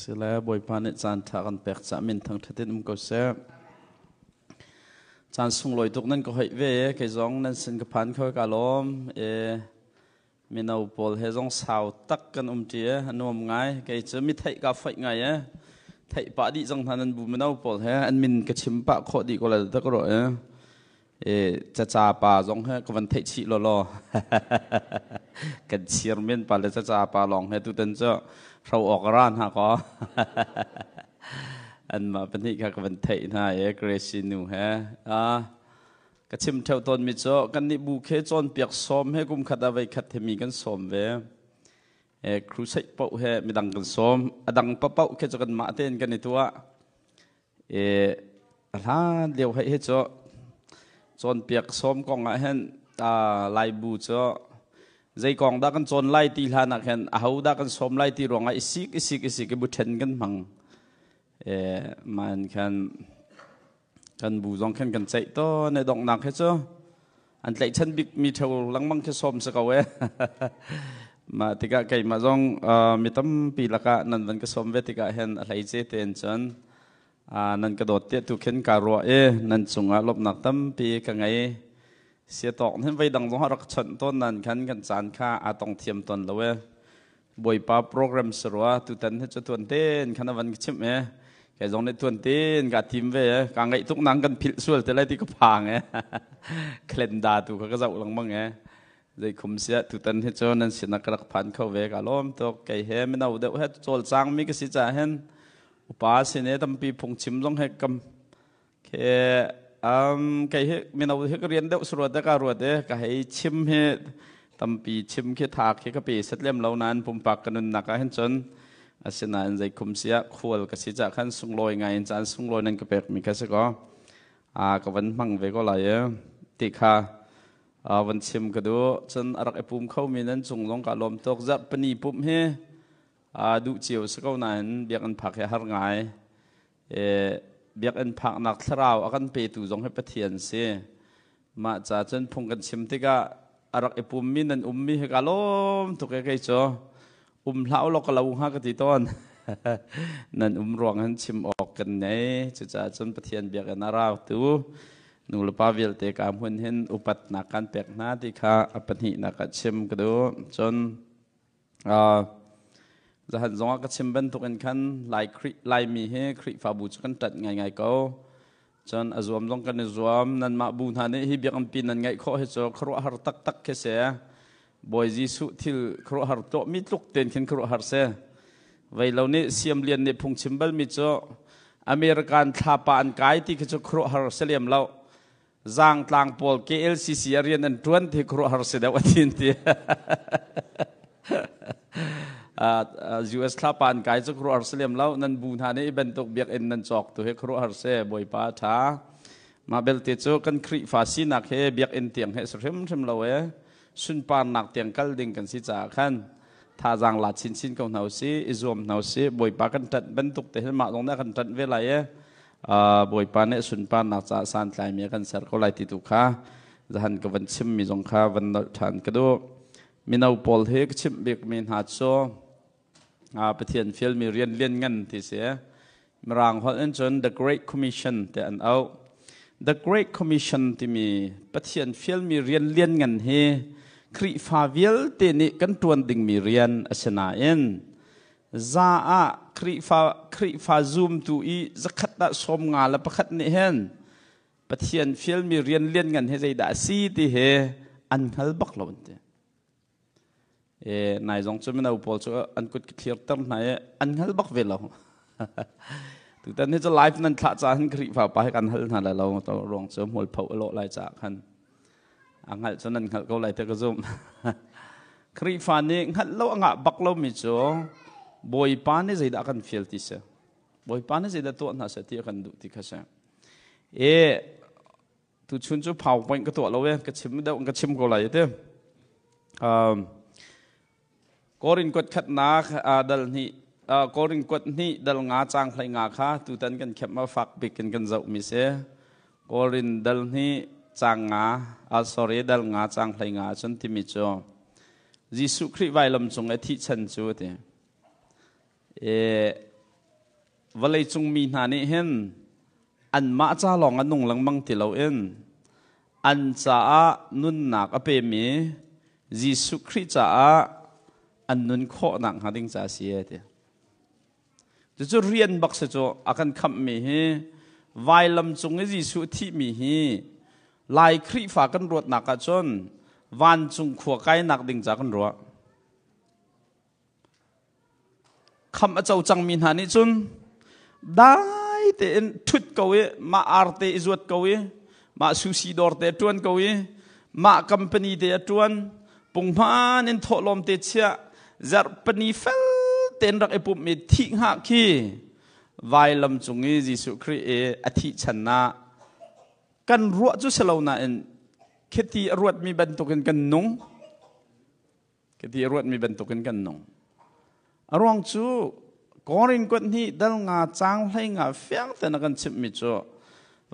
Sile Bawipa nih caan ṭha kan pek caah min thangṭhat in um ko seh. Caan sunglawi tuk nan ka hoih ve kei zong nan sin ka phan kho ka lawm. E mino pawl he zong sau tak kan um ṭi e a nuam ngai. Kei cu mi theih ka foih ngai e. Theih pah dih cang hna nan bu mino pawl he an min ka chim pah khawh dih ko lai tak ro e. E caca pa zong he ka van theih chih law law. Kan chir men pa le caca pa lawng he tutan cu hro awk ra hna ko. An mah pahnih kha ka van theih hna e Gracie nu he. Ka chim theo tawn mi cu kan nih bu khe cawnpiak sawm he kum khat ah voi khat he mi kan sawm ve. E crusade paoh he midang kan sawm. A dang paoh khe cu kan mah tein kan i tuah. E a hlan lio hei hi cu cawnpiak sawm kong ah hin Laibu cu zei kong dah kan cawn lai ti hlan ah khin aho dah kan sawm lai ti ruangah i sik i sik i sik i bu ṭhen kan hmang. E man khan kan bu zong khan kan ceih tawn e donghnak hi cu an tlaihchan bik mi ṭheo lengmang khi sawm si ko e. Mah tikah keimah zong mi tampi lakah nan van ka sawm ve tikah hin a hleice tein cun nan ka dawt tiah tu khin kaa ruah i nan cungah lawmhnak tampi ka ngei. Siatawk hin voi dang zong rak chawnh tawn nan khan kan caan kha aa tong thiam tawn lo e. Bawipa program si rua tutan hi cu tuan tein khan a van ka chimh e. Kei zong nih tuan tein kaa tim ve e. Kaa ngaih tuk nang kan philh sual te lai ti ka phang e. Calendar tu kha ka zoh lengmang e. Zei khum siah tutan hi cu nan sinah ka rak phan kho ve ka lawm tuk. Kei he mino deuh he cawlcang mi ka si caah hin upa sin he tampi phungchim zong he kam ke kei hi mino hi ka rian deuh suruat ka ruat e ka hei chim hi tampi chim khi tha khi ka pe set lem lo nain pumpak ka nunnak ah hin cun asinain zei khum siah khual ka si cah khan sunglawi ngai in caan sunglawi nan ka pek mi kha si ko a ka van hmang ve ko lai e ti kha van chim ka duh. Cun a rak i pum kho mi nan cung zong ka lawm tuk. Zarhpini pumh hi duh cio si ko nain biakinn phak hi har ngai. E, biakinn phaknak thlarau a kan petu zong hi Pathian si. Mah ca cun phung kan chim tikah a rak i pummi nan ummi hi ka lawm tuk e kei cu. Um hlah law ka lo hnga ka ti tawn. Nan um ruang hin chim awk kan nei. Cucaah cun Pathian biakinn a rau tu nu le pa vialte ka hmun hin upatnak kan pek hna ti kha a pahnihnak ah chim ka duh. Cun Zahan zongah ka chim bantukin khan Lai Khrih Laimi hi Khrihfabu cu kan ṭanh ngaingai ko. Cun a zuam zong kan i zuam. Nanmah bu hna nih hi biakinn nan ngeih khawh hi cu khuaruahhar taktak khi si. Bawi Jesuh thil khuaruahhar tuahmi tluk tein khin khuaruahhar si. Vei lo nih Siam Lian nih phungchim balmi cu American thlapa an kai ti khi cu khuaruahhar si lem lo. Zaangtlang pawl KLCC a rian an ṭuan ti khuaruahhar si deuh a thin ti. US thlapa an kai cu khuaruahhar si lem lo. Nan bu hna nih i bantuk biakinn nan cawk tu hi khuaruahhar si. Bawipa a ṭha. Mah belte cu kan Khrihfa sinak he biakinn tiang he si hrimhrim lo e. Sunparnak tiang kal ding kan si caah khan thazaang la chinchin ko hna usih, i zuam hna usih. Bawipa kan ṭanh bantuk te hin mah zong nih a kan ṭanh ve lai e. Bawipa nih sunparnak caah santlaimi a kan ser ko lai ti tu kha zahan ka van chimmi zong kha van nolh ṭhan ka duh. Mino pawl hi ka chimh bikmi hna cu Pathian fialmi rian lianngan ti si. Mirang holh in cun The Great Commission ti an auh. The Great Commission timi Pathian fialmi rian lianngan hi Khrihfa vialte nih kan ṭuan dingmi rian a si nain za ah Khrihfa Khrihfa zumtu i zakhat ah 51 nih hin Pathian fialmi rian lianngan hi zeidah a si ti hi an hngal bak lo an ti. E, nai zong cu mino pawl cu an kut ka thlirter hna i an hngal bak ve lo. Tutan hi cu live nan thlah caah hin Khrihfa pa hi kan hal hna lai lo to ruang cu hmualpho a lawh lai caah khan a hngalh cu nan hngalh ko lai te ka zumh. Khrihfa nih hngalh lo a ngah bak lomi cu Bawipa nih zeidah kan fial ti si. Bawipa nih zeidah tuah hna seh ti a kan duh ti kha si. E tuchun cu PowerPoint ka tuah lo e ka chim deuh ka chim ko lai te. Korin kuat khatnak dal hnih Korin kuat hnih dal nga cang hlei nga kha tutan kan khep ma fak bik in kan zoh mi si. Korin dal hnih cang nga sorry dal nga cang hlei nga cun timi cu Jesuh Khrih vailam cung i thih chan cu ti. E, Vawleicung mi hna nih hin anmah ca lawng ah nung lengmang ti loin an caah nunnak a pemi Jesuh Khrih caah an nun khawh nakhnga ding ca a si e ti. Cucu rian bak si cu a kan khamhmi hi vailam cung i Jesuh thihmi hi Lai Khrihfa kan ruatnak ahcun vancung khua kainak ding ca kan ruah. Khamh a co cangmi hna nih cun dai tein ṭhut ko i mah arte i zuat ko i mah sushi dawr te ṭuan ko i mah company te a ṭuan punghman in thawhlawm te chiah zarhpani fel tein rak i pumh i thih hngah khi vailam cung i Jesuh Khrih i a thih chan ah kan ruah cu si lo nain khiti a ruatmi bantukin kan nung. Ka ti a ruatmi bantukin kan nung. A ruang cu Korin kuat hnih dal nga caang hlei nga fiang ten a kan chimhmi cu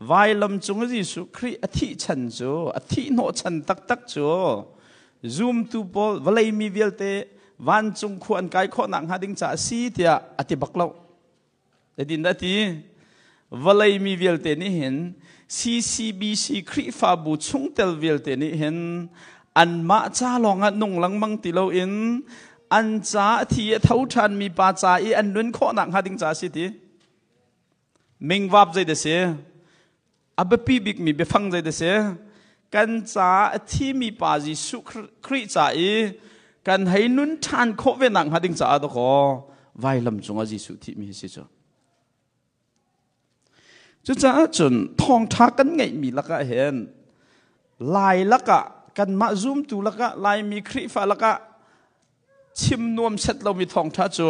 vailam cung i Jesuh Khrih a thih chan cu a thih hnawh chan taktak cu zumtu pawl vawlei mi vialte vancung khua an kai khawh nakhnga ding caah a si tiah a ti bak lo. Zeitin dah ti? Vawlei mi vialte nih hin CCBC Khrihfabu chungtel vialte nih hin anmah ca lawngah nung lengmang ti loin an ca a thi a tho ṭhanmi pa ca i an nun khawh nakhnga ding ca a si ti. Mingvap zei dah si? A biapi bikmi biafang zei dah si? Kan ca a thimi pa Jesuh Khrih ca i kan hei nun ṭhan khawh ve nakhnga ding caah dawkaw vailam cungah Jesuh thihmi hi si cu. Cucaah cun thawngṭha kan ngeihmi lakah hin Lai lakah kanmah zumtu lakah Laimi Khrihfa lakah chim nuam set lomi thawngṭha cu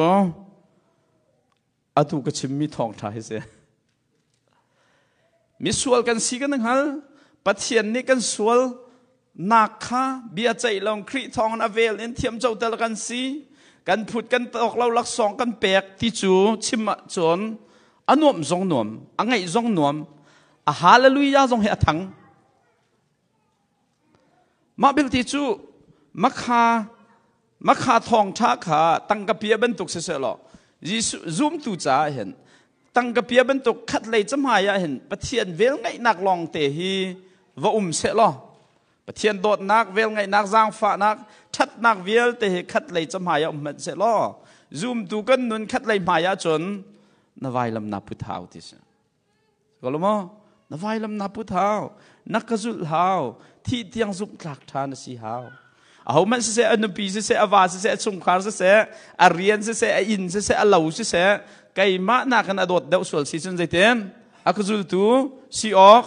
atu ka chimmi thawngṭha hi si. Misual kan si kan hngal. Pathian nih kan sual nak kha bia ceih long Khrih thawng in a vel in thiam co tel kan si. Kan phut kan tawk lo laksawng kan pek ti cu chim ahcun a nuam zong nuam, a ngaih zong nuam, a hallelujah zong hi a thang. Mah belte cu makha makha thawngṭha kha tangka pia bantuk siseh law Jesuh zumtu caah hin tangka pia bantuk khat lei cahmai ah hin Pathian velngeihnak lawngte hi va um seh law Pathian dawtnak velngeihnak zaangfahnak ṭhatnak vialte hi khat lei cahmai ah um hmanh seh law zumtu kan nun khat lei hmai ah cun na vailam na put hau ti si. Ko maw? Na vailam na put hau, na ka zulh hau, thih tiang zumh tlak ṭha na si hau. Ahohmanh siseh, a nupi siseh, a va siseh, a chungkhar siseh, a rian siseh, a inn siseh, a lo siseh, keimah nakin a dawt deuh sual si cun zeitin? A ka zultu si awk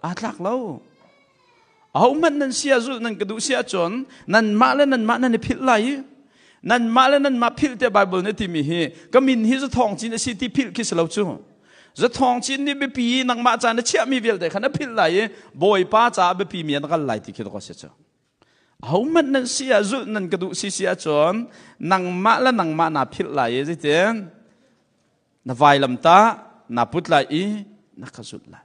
aa tlak lo. Ahohmanh nan sia zulh nan ka duh si ahcun nanmah le nanmah nan i philh lai i nanmah le nanmah philh tiah Baibal nih a timi hi ka min hi zathawng cin a si ti philh khi si lo cu. Zathawng cin nih biapi nangmah ca na chiahmi vialte kha na philh lai i Bawipa caah biapi mi an kal lai ti khi ka si cu. Ahohmanh nan si ah zulh nan ka duh si si ahcun nangmah le nangmah naa philh lai i zeitin na vailam tah naa put lai i na ka zulh lai.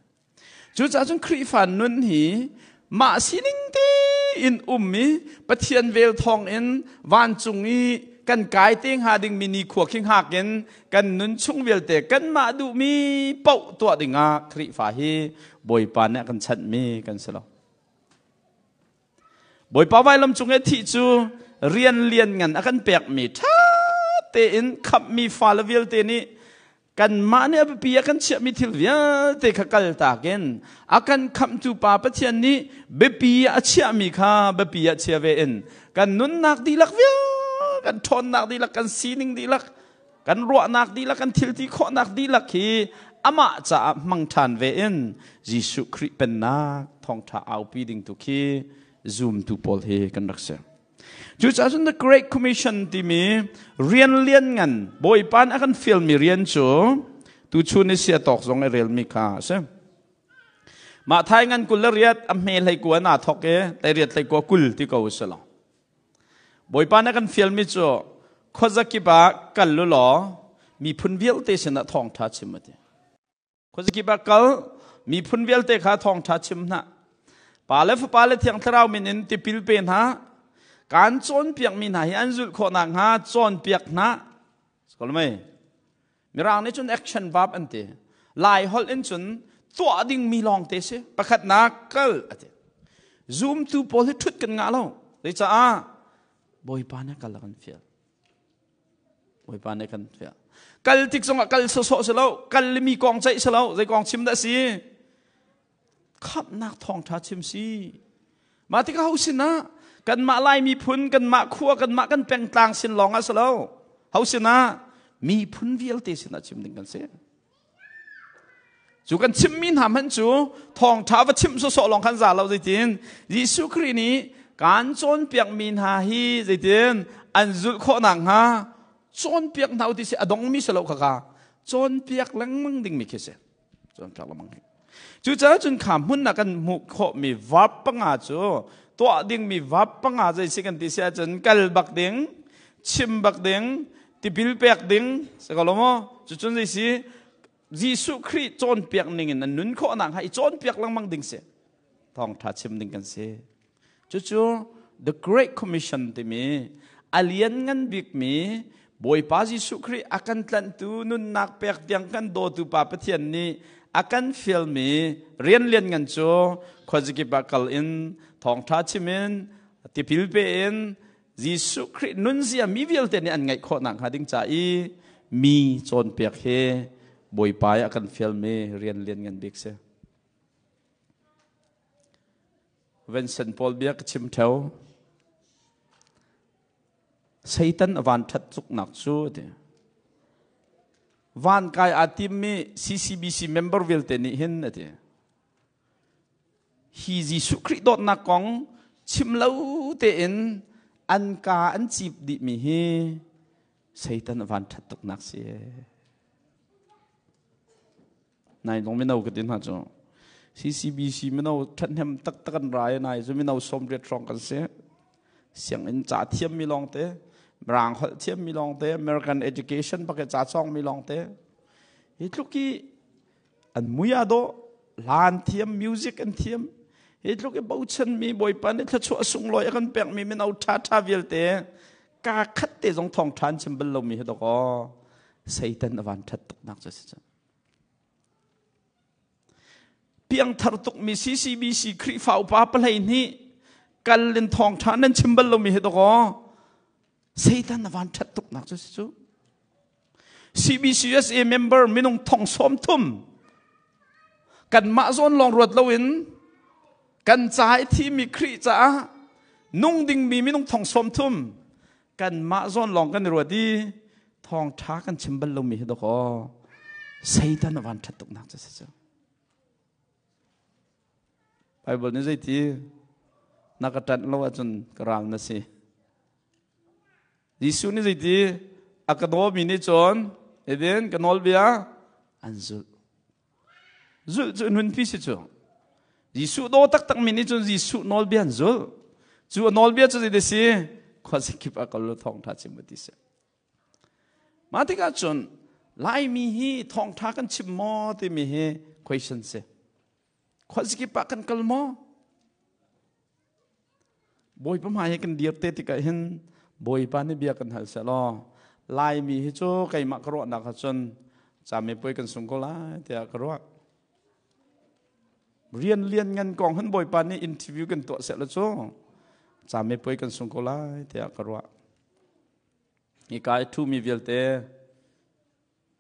Cucaah cun Khrihfa nun hi mah sining tein um i Pathian vel thawng in vancung i kan kai te hnga dingmi nikhua khi hngak in kan nun chung vialte kanmah duhmi paoh tuah dingah Khrihfa hi Bawipa nih a kan chanhmi kan si lo. Bawipa vailam cung i thih cu rian lian ngan a kan pekmi ṭha tein khamhmi fale vialte nih kanmah nih a biapi ah kan chiahmi thil vialte kha kaltak in a kan khamhtu pa Pathian nih biapi ah a chiahmi kha biapi ah chia ve in kan nunnak dihlak vial kan ṭhawnnak dihlak kan sining dihlak kan ruahnak dihlak kan thilti khawhnak dihlak hi amah caah hmang ṭhan ve in Jesuh Khrih pennak thawngṭha aupi ding tu khi zumtu pawl hi kan rak si. Cucaah cun The Great Commission timi rian lian ngan Bawipa nih a kan fialmi rian cu tuchun i sia tawk zong i relmi kha a si. Mah thai ngan 28 a hme hlei kua na thok i 18 hlei kua 20 ti ko si lo. Bawipa nih a kan fialmi cu khuazakip ah kal u law miphun vialte sinah thawngṭha chim a ti. Khuazakip ah kal, miphun vialte kha thawngṭha chim hna. Pa le Fapa le Thiang Thlarau min in tipil pe hna. Kaan cawnpiakmi hna hi an zulh khawh nakhnga cawnpiak hna. Skolmei. Mirang nih cun action verb an ti. Lai holh in cun tuah dingmi lawng te si. Pakhatnak kal a ti. Zumtu pawl hi ṭhut kan ngah lo. Zeicaah Bawipa nih kal a kan fial. Bawipa nih kan fial. Kal tik zongah kal sawsawh si lo, kal le mi kong ceih si lo, zei kong chim dah si? Khamhnak thawngṭha chim si. Mah tikah ho sinah kanmah Lai miphun, kanmah khua, kanmah kan pengtlang sin lawng ah si lo. Ho sinah miphun vialte sinah chim ding kan si. Cu kan chimmi hna hmanh cu thawngṭha va chimh sawsawh lawng khan za lo zeitin Jesuh Khrih nih kan cawnpiakmi hna hi zeitin an zulh khawh nakhnga cawnpiak hna u ti si a dongmi si lo khaka cawnpiak lengmang dingmi khi si cawnpiak lengmang hi cucaah cun kha hmun ah kan hmuh khawhmi verb panga cu tuah dingmi verb panga zei si kan ti si ahcun kal bak ding chim bak ding tipil pek ding si ko lo maw cucun zei si Jesuh Khrih cawnpiak ning in an nun khawh nakhnga i cawnpiak lengmang ding si thawngṭha chim ding kan si cucu the great commission timi a lianngan bikmi Bawipa Jesuh Khrih a kan tlanhtu nunnak pek tiang kan dawtu Pa Pathian nih a kan fialmi rian lianngan cu khuazakip ah kal in thawngṭha chim in tipil pe in Jesuh Khrih nunzia mi vialte nih an ngaih khawh nakhnga ding ca i mi cawnpiak hi Bawipa i a kan fialmi rian lianngan bik si. Vincent Paul bia ka chim theo. Satan a van ṭhat cuknak cu ti. Van kai aa timmi CCBC member vialte nih hin a ti. Hi Jesuh Khrih dawtnak kong chim lo tein an ka an cip dihmi hi Satan a van ṭhat tuknak si. Nai dong mino ka ti hna cu CCBC mino ṭhathnem taktak an rai nai cu mino 80 hrawng kan si. Sianginn ca thiammi lawngte, Mirang holh thiammi lawngte, American education bak ca cawngmi lawngte. Hi tluk i an mui aa dawh hla an thiam music an thiam hi tluk i bochanmi bawipa nih thluachuah sunglawi a kan pekmi mino ṭhaṭha vialte ka khat te zong thawng ṭha an chim bal lomi hi dawkaw Satan a van ṭhat tuknak cu si cu piangthar tukmi CCBC Khrihfa upa palei nih kal in thawng ṭha nan chim bal lomi hi dawkaw Satan a van ṭhat tuknak cu si cu CBCUSA member minung thong sawm thum kanmah zawn lawng ruat loin kan ca i thimi Khrih caah nung dingmi minung thong sawm thum kanmah zawn lawng kan i ruat i thawngṭha kan chim bal lomi hi dawkaw Satan a van ṭhat tuknak cu si cu. Bible nih zeiti na ka ṭanh lo ahcun ka ral na si. Jesuh nih zeiti a ka dawmi nih cun edin ka nawlbia an zulh. Zulh cu nunpi si cu. Jesuh daw taktakmi nih cun Jesuh nawlbia an zulh. Cu a nawlbia cu zeiti si? Khuazakip ah kal thawngṭha chim ti si. Mah tikah cun Laimi hi thawngṭha kan chim maw timi hi question si. Khuazakip ah kan kal maw? Bawipa hmai hi kan dir te tikah hin Bawipa nih bia kan hal sehlaw Laimi hi cu keimah ka ruahnak ahcun camipuai kan sung ko lai tiah ka ruah. Rian lian ngan kong hin Bawipa nih interview kan tuah sehlaw cu camipuai kan sung ko lai tiah ka ruah. Hika i ṭhumi vialte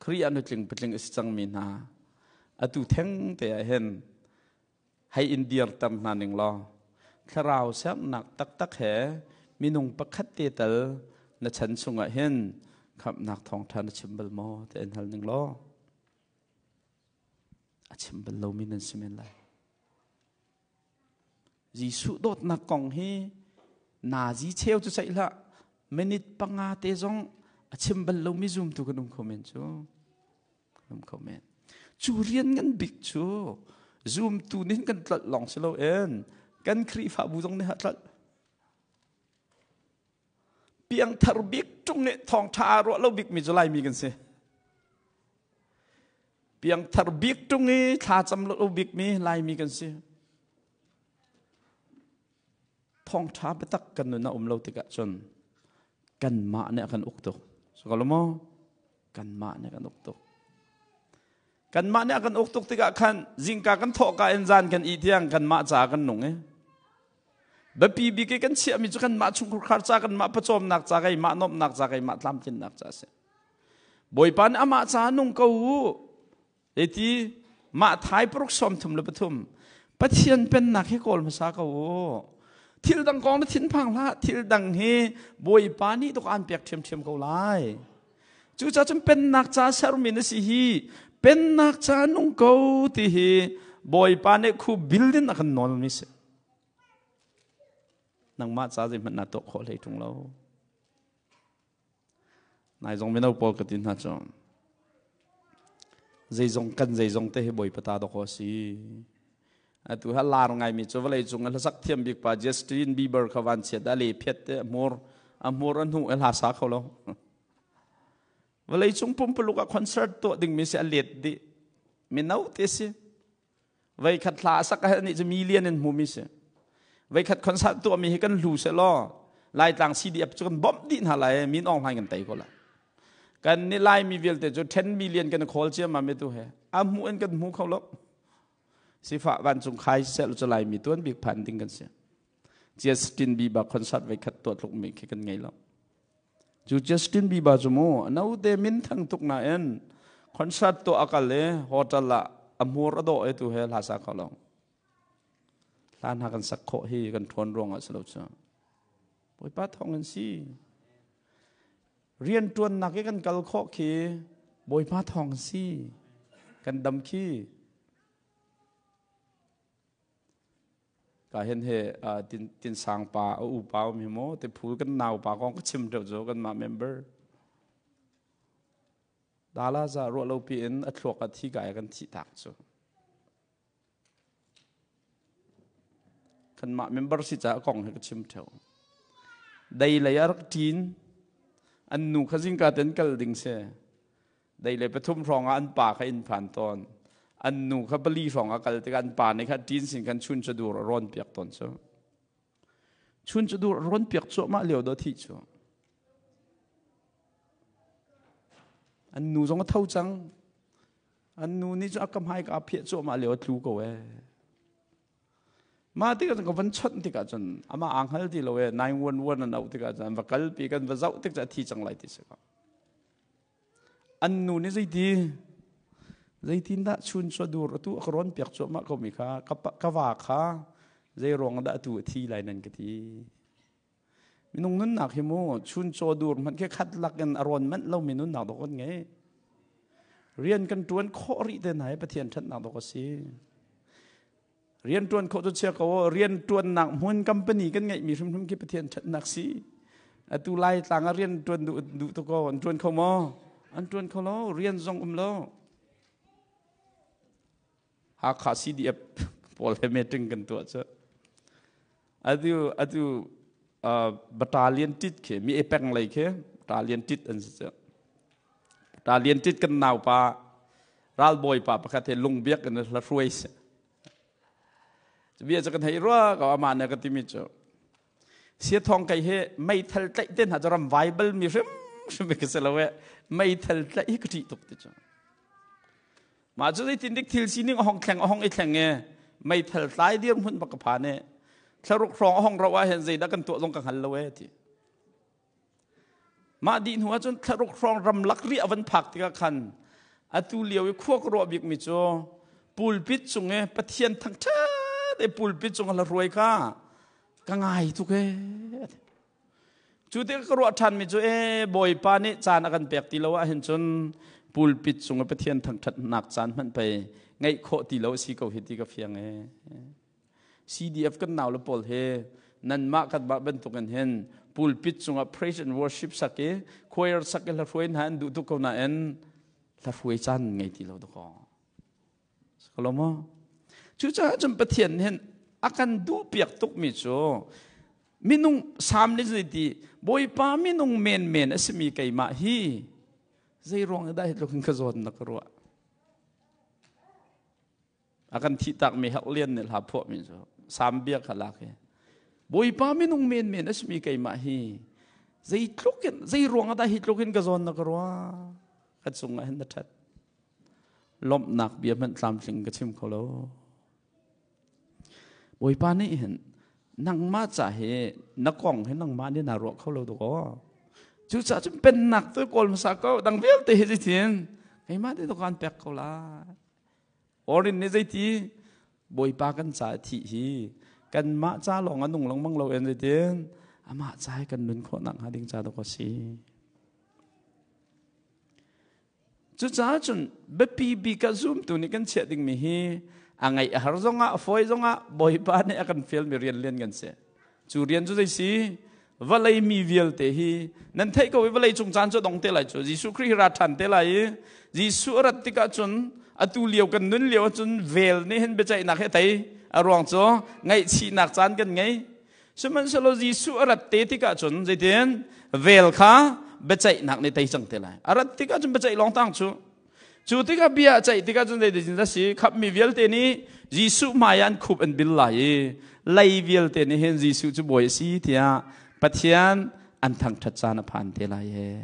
Khrih ah nutling patling a si cangmi hna atu theng te ah hin hei in dirter hna ning law thlarau sernak taktak he minung pakhat te tal na chan chungah hin khamhnak thawngṭha na chim bal maw ti an hal ning law a chim bal lomi nan si men lai. Jesuh dawtnak kong hi nazi cheu cu ceih hlah minute panga te zong a chim bal lomi zumtu kan um kho men cu. Um kho men. Cu rian ngan bik cu zumtu nih kan tlolh lawng si loin kan Khrihfabu zong nih ha tlolh. Piangthar bik ṭung nih thawngṭha aa ruah lo bikmi cu Laimi kan si. Piangthar bik ṭung i thlacam lo bikmi Laimi kan si. Thawngṭha biatak kan nun a um lo tikah cun kanmah nih a kan uk tuk. So ko lo maw? Kanmah nih kan uk tuk. Kanmah nih a kan uk tuk tikah khan zingka kan thawhka in zan kan ih tiang kanmah ca kan nung i biapi bik i kan chiahmi cu kanmah chungkhar ca, kanmah pawcawmnak ca, keimah nuamhnak ca, keimah tlamtlinnak ca a si. Bawipa nih amah ca nung ko u. Eti mah thai paruk 33 Pathian pennak hi kawl hmasa ko u. Thil dang kong na thinphang hlah. Thil dang hi Bawipa nih tuk aan pek ṭhiamṭhiam ko lai. Cucaah cun pennak ca sermi na si hi pennak ca nung ko ti hi Bawipa nih khu building a kan nawlmi si. Nangmah ca zeihmanh naa tuah khawh hlei ṭung lo. Nai zong mino pawl ka ti hna cu zeizong kan zeizong te hi Bawipa ta dawk a si. Atu ha lar ngaimi cu vawlei cung a hlasak thiam bik pa Justin Bieber kha van chiat a le phiat te a hmur a hmur a hnu a hla sa kho lo. Vawlei cung pumpuluk ah concert tuah dingmi si a let dih. Mino te si. Veikhat hla a sak ah nih cu million in hmumi si. Veikhat concert tuahmi hi kan hlu seh law Laitlang CDF cu kan bawmh dih hna lai min Aung Hlaing kan tei ko lai. Kan ni Laimi vialte cu 10 million kan khawl ciammam mi tu he a hmu in kan hmu kho lo. Sifah vancung khai sel cu Laimi tuan bik phan ding kan si. Justin Bieber concert veikhat tuah tluk mi khi kan ngei lo. Cu Justin Bieber cu mu naute min thang tuk nain concert tuah a kal i hotel ah a hmur a dawh i tu he hla sa kho lo. Hla hna kan sak khawh hi kan ṭhawn ruang ah si lo cu. Bawipa thawng in si. Rian ṭuannak i kan kal khawh khi Bawipa thawng si. Kan dam khi. Ka hen he tin sang pa a u pa um hi maw te phu kan nau pa kong ka chim deuh cu kan mah member dala za ruah lo pi in a thluak a thi kai kan thi tak cu kan mah member si ca kong he ka chim theo dei lei a rak ṭin an nu kha zingka ten kal ding se Dei le pathum hrawng ah an pa kha inn phan tawn. An nu kha pali hrawng ah kal tikah an pa nih kha ṭin sin khan chun chadur a rawn piak tawn cu. Chun chadur a rawn piak cuahmah lio do thi cu. An nu zong a tho cang. An nu nih cu a ka hmai ka phiah cuahmah lio a tlu ko ee. Mah tikah cun ka van chawnh tikah cun amah aa hngal ti lo ee 911 an auh tikah cun an va kalpi kan va zoh tik cu a thi cang lai ti si ko. An nu nih zeiti zeitindah chun dur atu a ka rawn piak cuahmah komi kha ka va kha zei ruang dah atu a thi lai nan ka ti. Minung nunnak hi mu chun chaw dur hmanh khi khat lak in a rawn manh lomi nunnak dawk kan ngei. Rian kan ṭuan khawh rih te hna hi Pathian ṭhatnak dawk a si. Rian ṭuan khawh cu chia ko rian ṭuannak hmun company kan ngeihmi hrimhrim khi Pathian ṭhatnak si. Atu lai tlang ah rian ṭuan duh duh tuk ko an ṭuan kho maw? An ṭuan kho lo rian zong um lo. Hakha CDF pawl he meeting kan tuah cu. Atu atu battalion tit khi mi e peng lei khi battalion tit an si cu. Battalion tit kan naupa ralbawi pa pakhat he lungbiak in hla hruai si. Bia cu kan hei rua ko amah nih ka timi cu siathawng kai he meithal tlaih te hna cu ram vai bal mi hrim hrim ka si lo e meithal tlaih hi ka ṭih tuk ti cu mah cu zeitin dik thil sining a hong thleng a hong i thleng e meithal tlai dir hmun bak ka phan e thlaruk hrawng a hong ro ah hin zeidah kan tuah zong ka hngal lo e ti Mah dih hnu ahcun thlaruk hrawng ramlak ri a van phak tikah khan atu lio i khua ka ruah bikmi cu pulpit cung i Pathian thangṭhat i pulpit cung a hla kha ka ngai tuk ee. Cu tikah ka ruah ṭhanmi cu ee Bawipa nih caan a kan pek ti lo ahhin cun pulpit cung i Pathian thangṭhatnak caan hmanh pei ngeih khawh ti lo a si ko hi ti ka fiang ee. CDF kan nau le pawl he nanmah kanmah bantukin hin pulpit cungah praise and worship sak i choir sak i hlahruai hna an duh tuk ko nain hlahruai caan ngei ti lo dakaw. Kalo maw? Cucaah cun Pathian hin a kan duh piak tukmi cu minung Salm nih zeiti Bawipa minung menmen a simi keimah hi zei ruang dah hi tluk in ka zawn na ka ruah? A kan thihtakmi Herh Lian nih hla phuahmi cu Sam bia kha lak i Bawipa minung menmen a simi keimah hi zeitluk in zei ruang ah dah hi tluk in ka zawn na ka ruah? Ka cungah hin na ṭhat. Lawmhnak bia hmanh tlamtling ka chim kho lo. Bawipa nih hin nangmah ca hi na kong hi nangmah nih naa ruah kho lo dawkaw. Cucaah cun pennak tu kawl hmasa ko dang vialte hi zeitin keimah te kan pek ko lai. Orin nih zeiti Bawipa kan ca thih hi kanmah ca lawng a nung lengmang lo en zeitin amah ca hi kan nun khawh nak hnga ding ca dawk a si. Cucaah cun biapi bik ah zumtu nih kan chiah dingmi hi a ngaih a har zongah a fawi zongah Bawipa nih a kan fialmi rian lian kan si. Cu rian cu zei si? Vawlei mi vialte hi nan theih ko i vawlei cung caan cu dong te lai cu Jesuh Khrih hi ra ṭhan te lai i Jesuh a rat tikah cun atu lio kan nun lio ahcun vel nih hin biaceihnak hi a tei a ruang cu ngaihchihnak caan kan ngei Sihmanhsehlaw Jesuh a rat te tikah cun zeitin vel kha biaceihnak nih tei cang te lai. A rat tikah cun biaceih lawng tang cu. Cu tikah bia a ceih tikah cun zeitin a si? Khamhmi vialte nih Jesuh hmai ah an khup an bil lai i lei vialte nih hin Jesuh cu bawi a si tiah Pathian an thangṭhat caan a phan te lai ee.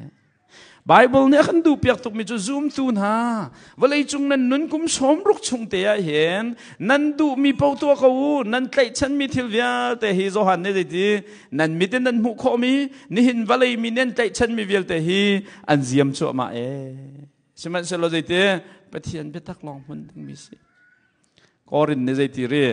Bible nih a kan duhpiak tukmi cu zumtu hna vawleicung nan nun kum 60 chung te ah hin nan duhmi paoh tuah ko u nan tlaihchanmi thil vialte hi Johan nih zeiti nan mit in nan hmuh khawhmi nihin vawlei mi nan tlaihchanmi vialte hi an ziam cuahmah ee sihmanhsehlaw zeiti Pathian biatak lawng hmun dingmi si Korin nih zeiti ri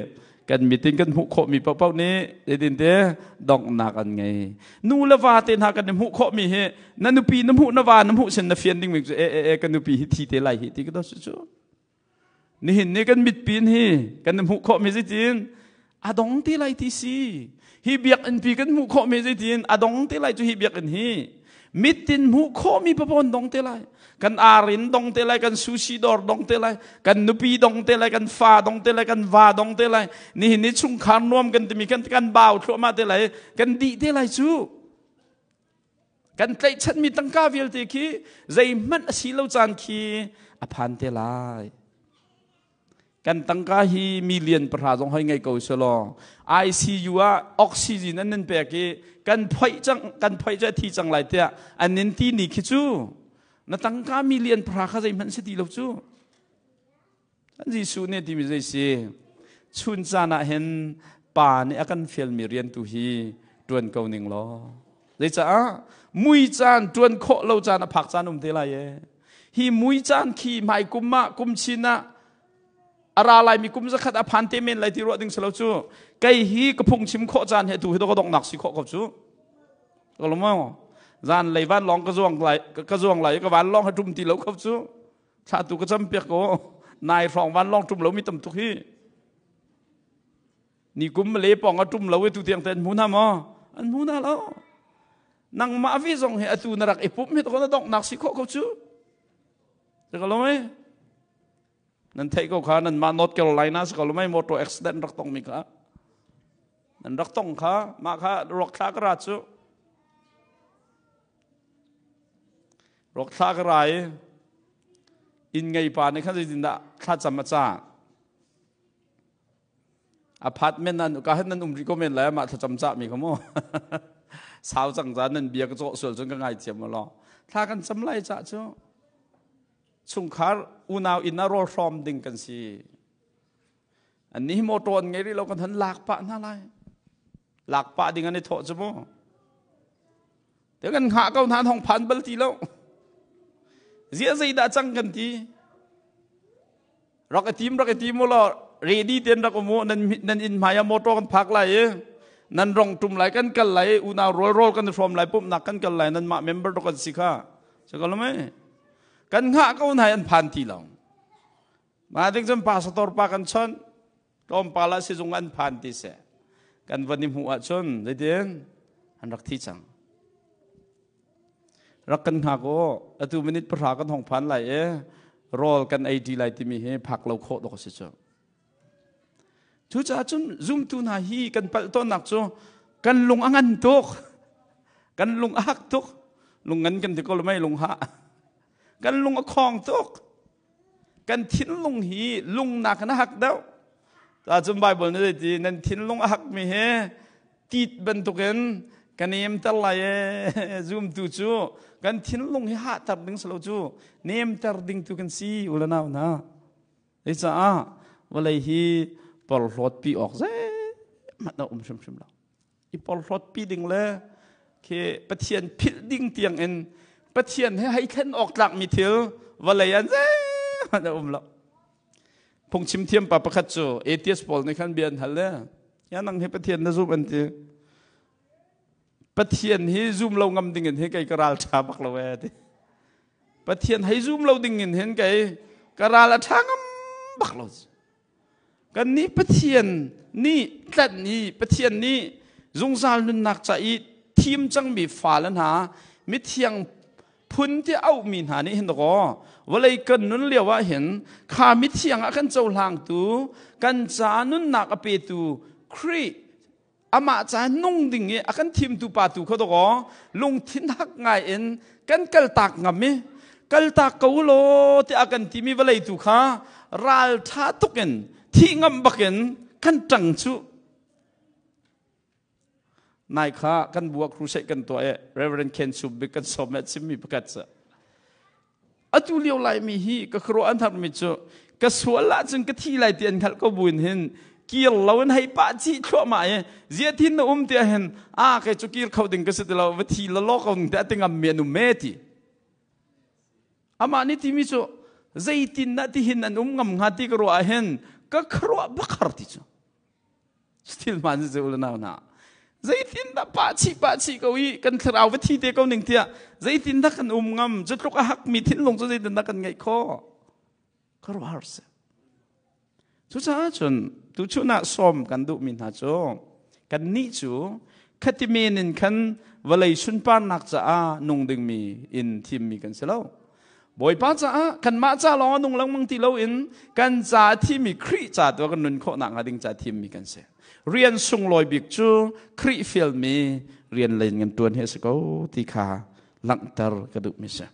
kan mit in kan hmuh khawhmi paohpaoh nih zeitinte donghnak an ngei. Nu le va te hna kan i hmuh khawhmi hi na nupi na hmuh na va na hmuh sin na fian dingmi cu e e e ka nupi hi thi te lai hi ti ka su cu. Nihin ni kan mitpin hi kan hmuh khawhmi zeitin a dong te lai ti si. Hi biakinn pi kan hmuh khawhmi zeitin a dong te lai cu hi biakinn hi mitin hmuh khawhmi papaw an dong te lai kan arin dong te lai kan sushi dawr dong te lai kan nupi dong te lai kan fa dong te lai kan va dong te lai nihin ni chungkhar nuam kan timi kan kan bau thluahmah te lai kan dih te lai cu kan tlaihchanmi tangka vialte khi zeihmanh a si lo caan khi a phan te lai Kan tangka hi million pahra zong hoi ngei ko selaw ICU ah oxygen an nan pek i kan phoih cang kan phoih cu a thi cang lai tiah an nin ti ni khi cu na tangka million pahra kha zeihmanh si ti lo cu. An Jesuh nih timi zei si chun caan ah hin pa nih a kan fialmi rian tu hi tuan ko ning law zeicaah mui caan tuan khawh lo caan a phak caan um te lai e hi mui caan khi hmai kum ah kum chin ah a ra laimi kum zakhat a phan te men lai ti ruah ding si lo cu kei hi ka phungchim khawh caan he tu hi ka donghnak si khawh ko cu ka lo mo zan lei van long ka zuang lai ka zuang lai ka van long ha tum ti lo kho cu thla tu ka cam piak ko nai hrawng van long tum lo mi tam tuk hi Ni kum le pong a tum lo i tu tiang te an hmu hna maw? An hmu hna lo. Nangmah vi zong hi atu na rak i pumh hi to na donghnak si khawh ko cu. Ka lo mei? Nan theih ko kha nan mah North Carolina si ko lo mei motor accident rak tong mi kha. Nan rak tong kha mah kha ruak thla ka ra cu. Ruak thla ka ra i inn ngei pa nih khan zeitindah thlacam a ca. Apartment nan ka han nan um rih ko men lai mah thlacam cah mi kha mu sau cang za nan bia ka cawh sual cun ka ngai thiam law thla kan cam lai cah cu chungkhar unau inn ah rawl hrawm ding kan si an ni motor an ngei rih lo kan han lak pah hna lai lak pah ding an i thawh cu mu Te kan hngah ko hna hong phan bal ti lo. Zia zeidah cang kan ti. Rak i tim rak i tim law ready ten rak um nan nan inn hmai ah motor kan phak lai i nan rong tum lai kan kal lai unau rawl rawl kan hrawm lai pumhnak kan kal lai nan mah member to kan si kha se ko lo mei kan hngah ko hna an phan ti lo ma ding cun pastor pa kan chon tlawmpal ah sizung an phan ti seh kan van i hmuh ahcun zeitin an rak thi cang rak kan hngak u atu minute pahra kan hong phan lai i rawl kan ei ṭi lai timi hi phak lo khawh dawk a si cu cucaah cun zumtu hna hi kan palh tawnnak cu kan lung a ngan tuk kan lung a hak tuk lung ngan kan ti ko lo mei lung ha kan lung a khong tuk Kan thinlung hi lungnak in a hak deuh. Cun Bible nih zeiti nan thinlung a hakmi hi tit bantukin Ka nemter lai ee. Zumtu cu kan thinlung hi hahter ding si lo cu nemter ding tu kan si u le nau hna. Zeicaah vawlei hi porhlawt pi awk zeihmanh a um hrimhrim lo. I porhlawt pi ding le khi Pathian philh ding tiang in Pathian he hei thlen awk tlakmi thil vawlei an zeihmanh a um lo. Phungchim thiam pa pakhat cu atheist pawl nih khan bia an hal le ya nang hi Pathian na zum an ti. Pathian hi zum lo ngam ding in hi kei ka ral ṭha bak lo ee ti. Pathian hei zum lo ding in hin kei ka ral a ṭha ngam bak lo. Kan nih Pathian nih tlanh i Pathian nih zungzal nunnak ca i thim cangmi fale hna mithiang phun ti auhmi hna nih hin dakaw vawlei kan nun lio ah hin kha mithiang ah kan cohlangtu kan ca nunnak a petu Khrih amah ca nung ding i a kan thimtu pa tu kha dakaw lungthin hak ngai in kan kaltak ngam i kaltak ko law tiah kan timi vawlei tu kha ral ṭha tuk in thih ngam bakin kan ṭang cu Nai kha kan buak crusade kan tuah i Reverend Ken Sum bik kan sawm le chimmi pakhat cu atu lio laimi hi ka khuaruah an harmi cu ka sual ahcun ka thi lai ti an hngalh ko buin hin kir lo in hei pah chih thluahmah i zia thin na um tiah hin a kei cu kir kho ding ka si ti lo va thi la law ko ding tiah ti ngam mi an um me ti amah nih timi cu zeitin dah tihin an um ngam hnga ti ka ruah ah hin ka khuaruah bak har ti cu Thil hmaan si u le nau hna. Zeitindah pah chih pah chih ko i kan thlarau va thi te ko ning tiah zeitindah kan um ngam cu tluk a hakmi thinlung cu zeitindah kan ngeih khawh ka ruah si. Cucaah cun tuchun ah sawm kan duhmi hna cu kannih cu khati men in khan vawlei sunparnak caah nung dingmi in thimmi kan si lo. Bawipa caah kanmah ca lawng a nung lengmang ti loin kan ca a thimi Khrih ca tu kan nun khawh nakhnga ding ca thimmi kan si. Rian sunglawi bik cu Khrih fialmi rian len kan tuan hi a si ko ti kha langhter ka duhmi si.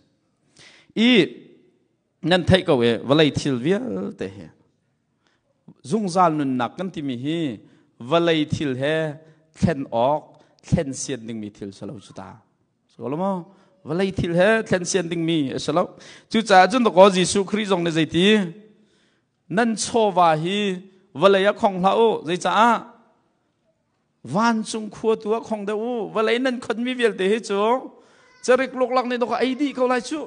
I nan theih ko e vawlei thil vialte hi zungzal nunnak kan timi hi vawlei thil he thlen awk thlen sian dingmi thil si lo cu ta. So lo maw? Vawlei thil he thlen sian dingmi a si lo. Cucaah cun dakaw Jesuh Khrih zong nih zeiti nan chawva hi vawlei ah khong hlah u. Zeicaah? Vancung khua tu ah khong deuh u. Vawlei nan khonmi vialte hi cu carik luklak nih dawk ei dih ko lai cu.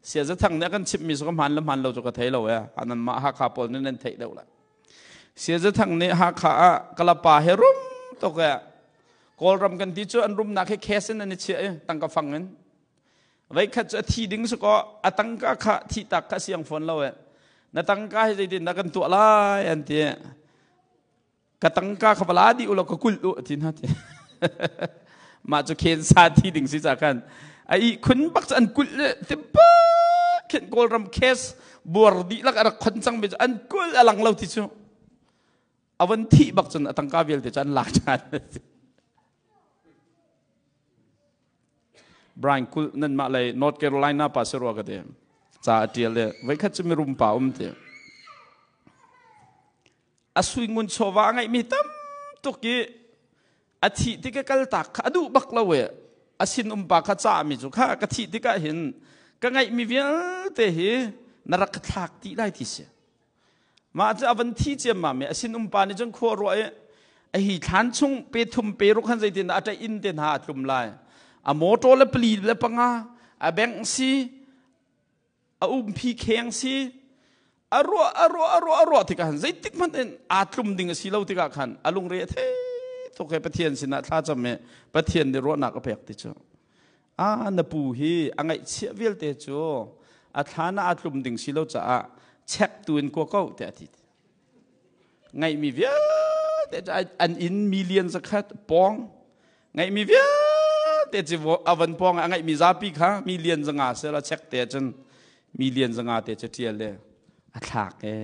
Sia Zathang nih a kan chimhmi cu ka hmaan le hmaan lo cu ka thei lo ee. Anmah Hakha pawl nih nan theih deuh lai. Sia Zathang nih Hakha ah Kalapa he rum tuk ee. Kawlram kan ti cu an rumnak hi cash in an i chiah i tangka fang in. Veikhat cu a thi ding si kaw a tangka kha thi tak kha siang fawn lo ee. Na tangka hi zeitin dah kan tuah lai an ti. Ka tangka kha vala dih ulaw ka kulh u ti hna ti mah cu khen sa thi ding si ca khan a i khun bak cu an kulh le ti khen kawlram case buar dihlak a rak khon cang mi cu an kulh a lang lo ti cu a von thih bak cun a tangka vialte cu an lak ṭhan. Brian Kulh nan mah lei North Carolina pa si rua ka ti ca a ṭial le voikhat cu mirum pa um ti A sui ngun chawva a ngeihmi tam tuk i a thih tik i kaltak kha a duh bak lo i a sinum pa kha cahmi cu kha ka thih tikah hin ka ngeihmi vialte hi na rak ka thlak dih lai ti si. Mah cu a van thi ciammam i a sinum pa nih cun khua ruah i a hi thlan chung pe thum pe ruk han zeitin a ṭaih inn te hna a tlum lai. A motor le pali le panga a bank si a umpi kheng si a ruah a ruah a ruah a ruah tikah khan zeitik hmanh in aa tlum ding a si lo tikah khan a lungre a thei tuk he Pathian sinah thla cam i Pathian nih ruahnak a pek ti cu a na pu hi a ngaihchiah vialte cu a thlan ah aa tlum ding si lo caah chek tu in kua ko tiah a ti. Ngeihmi vialte cu an inn million zakhat pawng ngeihmi vialte cu a van pawng a ngeihmi zapi kha million zanga sela chek te cun million zanga te cu ṭial le a thlak e.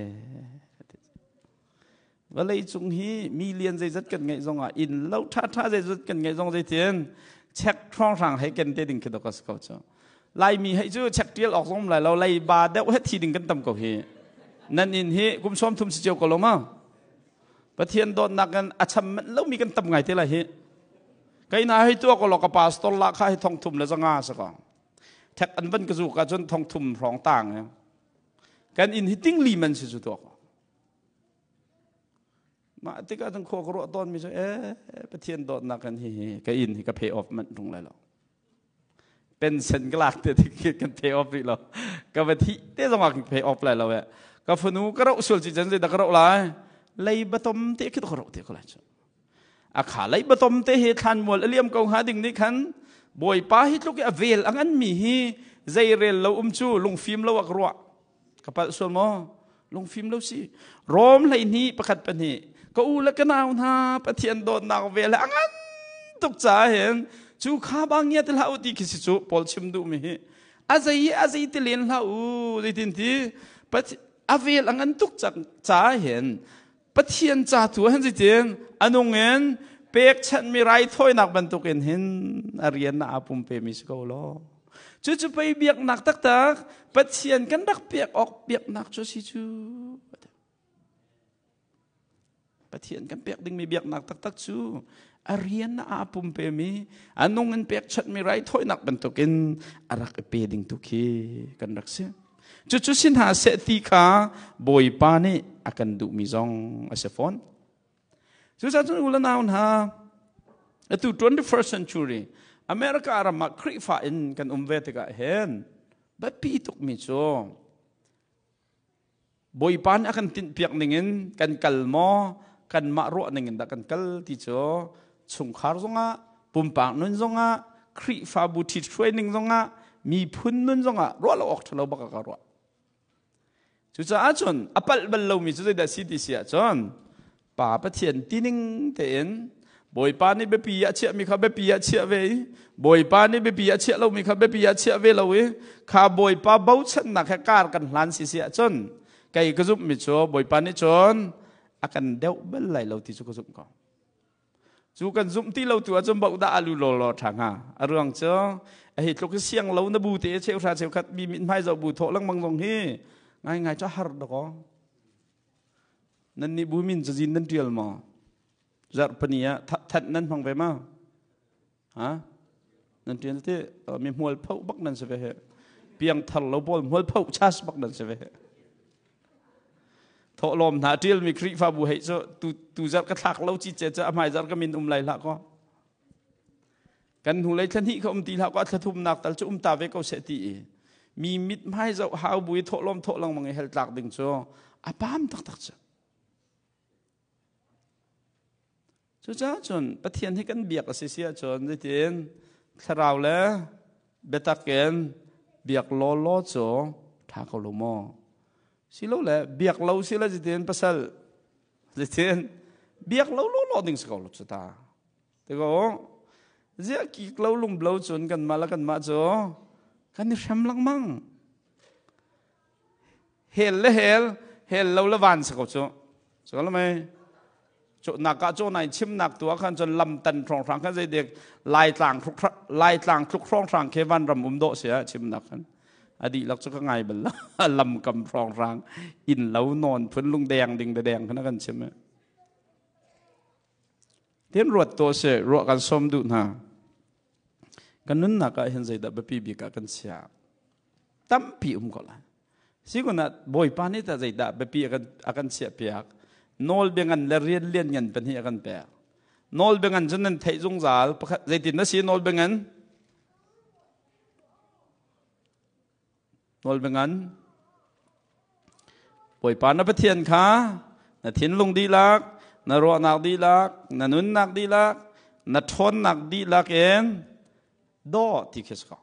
Vawlei cung hi million zeizat kan ngeih zongah inn lo ṭha ṭha zeizat kan ngeih zong zeitin chek hrawnghrang hei ken te ding khi dok a si ko cu. Laimi hei cu chek ṭial awk zong lai lo leiba deuh he thi ding kan tam ko hi. Nan inn hi kum 30 si cio ko lo ma? Pathian dawtnak in a cham manh lomi kan tam ngai te lai hi. Kai na hei tuak lo ka pastor la kha hi thong thum le zanga sa ko. Thek an van ka zu ka cun thong thum hrawng tang. Kan in hi ting li man si cu tuak. Mah tikah cun khua ka ruah tawn mi cu ee Pathian dawtnak kan hi hi ka inn hi ka pay off manh tung lai lo. Pension ka lak te kan pay off rih lo. Ka va thi te zong ah kan pay off lai lo e. Ka fanu ka roh sual ci cun zeidah ka roh lai? Lei batom te khi ka roh te ko lai cu. A kha lei batom te hi thlanmual a liam ko hnga ding nih khan Bawipa hi tluk i a vel a ngan mi hi zei rel lo um cu lungfim lo ah ka ruah. Ka palh sual maw? Lungfim lo si. Rom 12 pakhat pahnih ka u le ka nau hna Pathian dawtnak vel a ngan tuk caah hin cu kha bang ngia ti hlah u ti khi si cu Paul chim duh mi hi a zei a zei ti len hlah u zeitin ti a vel a ngan tuk caah hin Pathian ca tu hin zeitin anung in pekchanhmi raithawinak bantukin hin a rian na aa pumpe mi si ko law cucu pei biaknak taktak Pathian kan rak pek awk biaknak cu si cu Pathian kan pek dingmi biaknak taktak cu a rian na aa pumpe mi a nung in pekchanhmi raithawinak bantukin a rak i pe ding tu khi kan rak si. Cucu si hna seh ti kha Bawipa nih a kan duhmi zong a si fawn. Cucaah cun u le nau hna, atu 21st century America ram ah Khrihfa in kan um ve tikah hin biapi tukmi cu Bawipa nih a kan tinhpiak ningin kan kal maw kanmah ruah ningin dah kan kal ti cu chungkhar zongah pumpak nun zongah Khrihfabu ṭhithruai ning zongah miphun nun zongah ruah lo awk ṭhalo bak ka ruah. Cucaah cun a palh bal lomi cu zeidah si ti si ahcun Pa Pathian tining tein Bawipa nih biapi ah chiahmi kha biapi ah chiah ve i Bawipa nih biapi ah chiah lomi kha biapi ah chiah ve lo i kha Bawipa bochannak he kar kan hlan si si ahcun kei ka zumhmi cu Bawipa nih cun a kan deuh bal lai lo ti cu ka zumh ko. Cu kan zumh ti lo tu ahcun boh dah alu law law ṭha hnga. A ruang cu a hi tluk siang lo na bu te cheuhra cheukhat mi mithmai zoh bu thawh lengmang zong hi ngaingai cu har dakaw. Nan nih bu min cazin nan ṭial maw? Zarhpini ah thanh nan hmang ve ma? Ha? Nan ṭial ti mi hmual pho bak nan si ve he. Piang thar lo pawl hmual pho chas bak nan si ve he. Thawhlawm hna ṭial mi Khrihfabu hei cu tu tu zarh ka thlak lo ci ce cu a hmai zarh ka min um lai hlah kaw. Kan hnu lei thla hnih kha um ti hlah kaw a thla thumnak tal cu um ta ve ko seh ti i mi mit hmai zoh hau bu i thawhlawm thawh lengmang i hel tlak ding cu a pam taktak cu. Cucaah cun Pathian hi kan biak a si si ahcun zeitin thlarau le biatak in biak law law cu ṭha ko lo maw? Silole biak lo si le zeitin pasal zeitin biak lo law law ding si ko lo cu ta. Tiko ziah kik lo lung lo cun kanmah le kanmah cu kan i hrem lengmang. Hel le hel, hel lo le van si ko cu. Cu lo mei. Nak ah caw nai chimnak tu ah khan cun lam tan hrawnghrang khan zeidek laitlang laitlang thluk hrawnghrang khi van ram um dawh si ah chimnak khan a dihlak cu ka ngai bal lo lam kam hrawnghrang inn lo nawn phun lung deng ding deng khan a kan chim Tin ruat to seh, ruah kan sawm duh hna. Kan nunnak ah hin zeidah biapi bik ah kan chia. Tampi um ko lai. Sikun ah Bawipa nih tah zeidah biapi a kan chiah piak. Nawl bia ngan le rian lian ngan pahnih a kan pek. Nawl bia ngan cu nan theih zungzal. Pakhat zeitin na si nawl bia ngan? Nawlbiangan Bawipa na Pathian kha na thinlung dihlak, na ruahnak dihlak, na nunnak dihlak, na ṭhawnnak dihlak in daw ti khi si ko.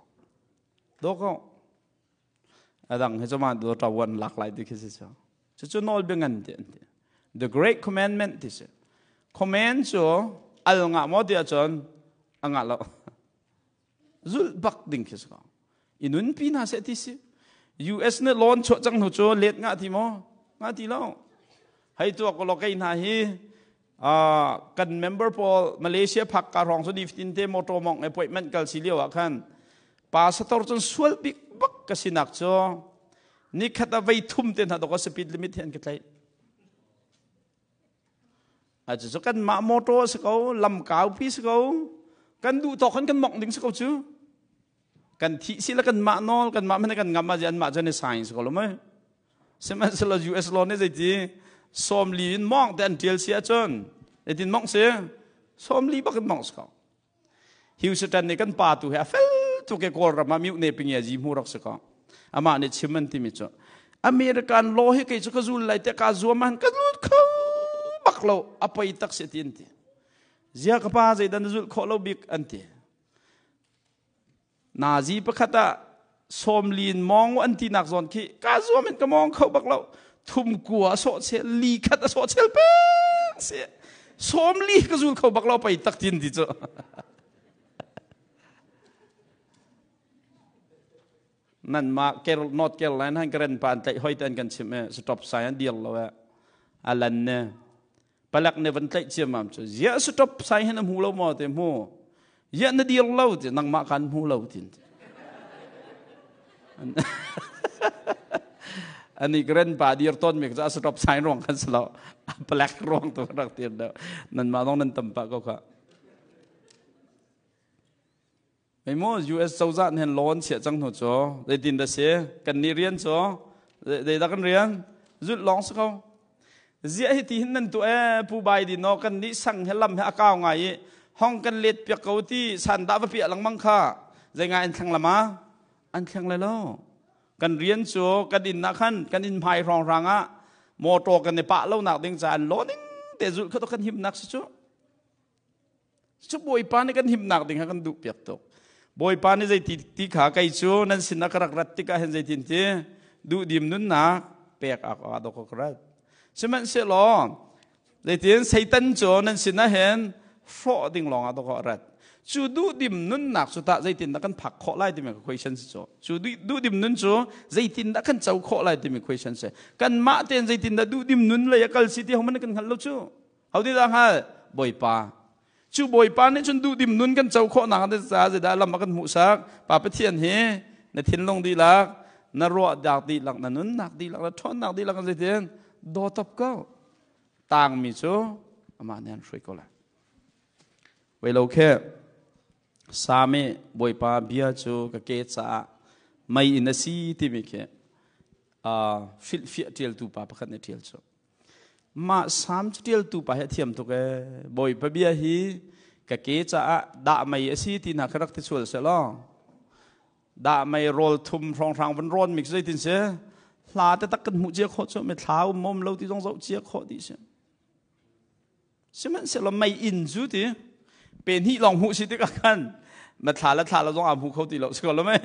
Daw ko. A dang hi cu ma daw ṭawan lak lai ti khi si cu. Cucu nawlbiangan ti an ti. The Great Commandment ti si. Command cu al ngah maw ti ahcun a ngah lo. Zulh bak ding khi si ko. I nunpi hna seh ti si. US nih loan chuah cang hnu cu let ngah ti maw? Ngah ti lo. Hei tuak ko kei hna hi kan member pawl Malaysia phak ka hrawng cu nifatin te motor mong appointment kal si lio ah khan pastor cun sual bik bak ka sinak cu nikhat a vei thum te hna dok speed limit hi an ka tlaih. A cu kan mah motor si ko, lam kaupi si ko. Kan duh tawk kan kan mongh ding si ko cu. Kan thih si le kan mah nawl kan mah hmanh kan ngam ah an mah cu an i sign si ko lo mei. Sihmanhsehlaw US law nih zeiti 40 in mawng te an tial si ahcun zeitin mongh si 40 bak in mongh si ko. Houston nih kan pa tu he a fel tu ke Kawlram ah mute pinge ji mu rak si ko. Amah nih chim an timi cu American law hi kei cu ka zul lai te ka zuam han ka lut kho bak lo a poi tak si ti an ti. Zia ka pa zeidan na zulh khawh lo bik an ti. Nazi pakhat ah 40 in mawng an ti nak zawn khi ka zuam in ka mawng kho bak lo. Thum kua a sawh chel, li khat a sawh chel peng si. 40 ka zul kho bak lo pei tak tin ti cu. Nan ma North Carolina han karen pa an tlaih hoi te an kan chim e stop sign an dir lo e alan ne palak ne van tlaih ciammam cu zia stop sign hin a hmu lo maw te hmu zia na dir lo ti nangmah kan hmu lo tin ani karen pa dir ton mi ka stop sign ruang kan slo palak ruang tu rak tir do nan ma dong nan tam pa ko kha Mei maw US cozah nih hin law an chiah cang hnu cu zeitin dah si kan nih rian cu zeidah kan rian zulh lawng si ko ziah hi ti hin nan tuah ee Pu Biden aw kan nih sang he lam he a kau ngai i hong kan let piak ko ti san dah va piah lengmang kha zei ngai an thleng lama an thleng lai lo kan rian cu kan inn ah khan kan inn hmai hrawng hrang ah motor kan i pah lo nak ding ca an law ning te zulh kha to kan himnak si cu Cu Bawipa nih kan himnak ding kha kan duh piak tuk. Bawipa nih zeiti ti kha kei cu nan sinah ka rak rat tikah hin zeitin ti duhdim nunnak pek ak ah dok ka rat. Sihmanhsehlaw zeitin Satan cu nan sinah hin hrawh ding lawng ah dok a rat. Cu duhdim nunnak cu tah zeitin dah kan phak khawh lai timi question si cu. Cu duhdim nun cu zeitin dah kan co khawh lai timi question si. Kanmah tein zeitin dah duhdim nun lei a kal si ti hohmanh kan hngal lo cu. Ho dah hngal? Bawipa. Cu Bawipa nih cun duhdim nun kan co khawh nak caah zeidah lam a kan hmuhsak? Pa Pathian hi na thinlung dihlak, na ruahnak dihlak, na nunnak dihlak, na ṭhawnnak dihlak zeitin daw top ko. Tangmi cu amah nih an hruai ko lai. Wei lo khe Sami Bawipa bia cu ka ke caah mei in a si timi khi hrilhfiah ṭialtu pa pakhat nih ṭial cu. Mah Salm caṭialtu pa hi a thiam tuk ee. Bawipa bia hi ka ke caah dah mei a si ti hna kha rak ti sual seh law. Dah mei rawl thum hrawnghrang van rawn mi zeitin si? Hla te tak kan hmuh cia khawh cu mi thla um mom lo ti zong zoh cia khawh dih si. Sihmanhsehlaw mei inn cu ti pe hnih lawng hmuh si tikah khan na thla le thla le zong aa hmu kho ti lo si ko lo mei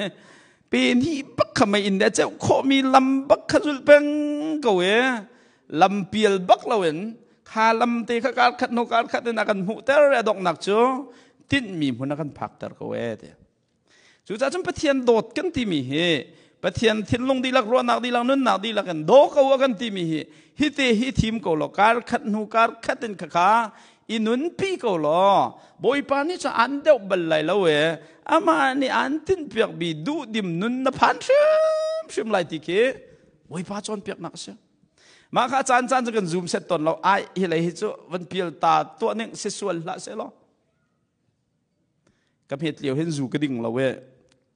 pe hnih bak kha mei inn le ceuh khawhmi lam bak kha zulh peng ko e lam pial bak loin kha lam te kha kar khat hnu kar khat in a kan hmuhter a donghnak cu tinhmi hmun a kan phakter ko e ti Cucaah cun Pathian dawt kan timi hi Pathian thinlung dihlak ruahnak dihlak nunnak dihlak in daw ko a kan timi hi hi te hi thim ko law kar khat hnu kar khat in khakha i nunpi ko law Bawipa nih cu an deuh bal lai lo e amah nih an tinhpiak bi duhdim nun na phan hrimhrim lai ti khi Bawipa cawnpiaknak a si. Mah kha caan caan cu kan zoom set ton lo ai hi lei hi cu van pial ta tuah ning si sual hlah seh law Ka hmet lio hin zu ka ding lo e.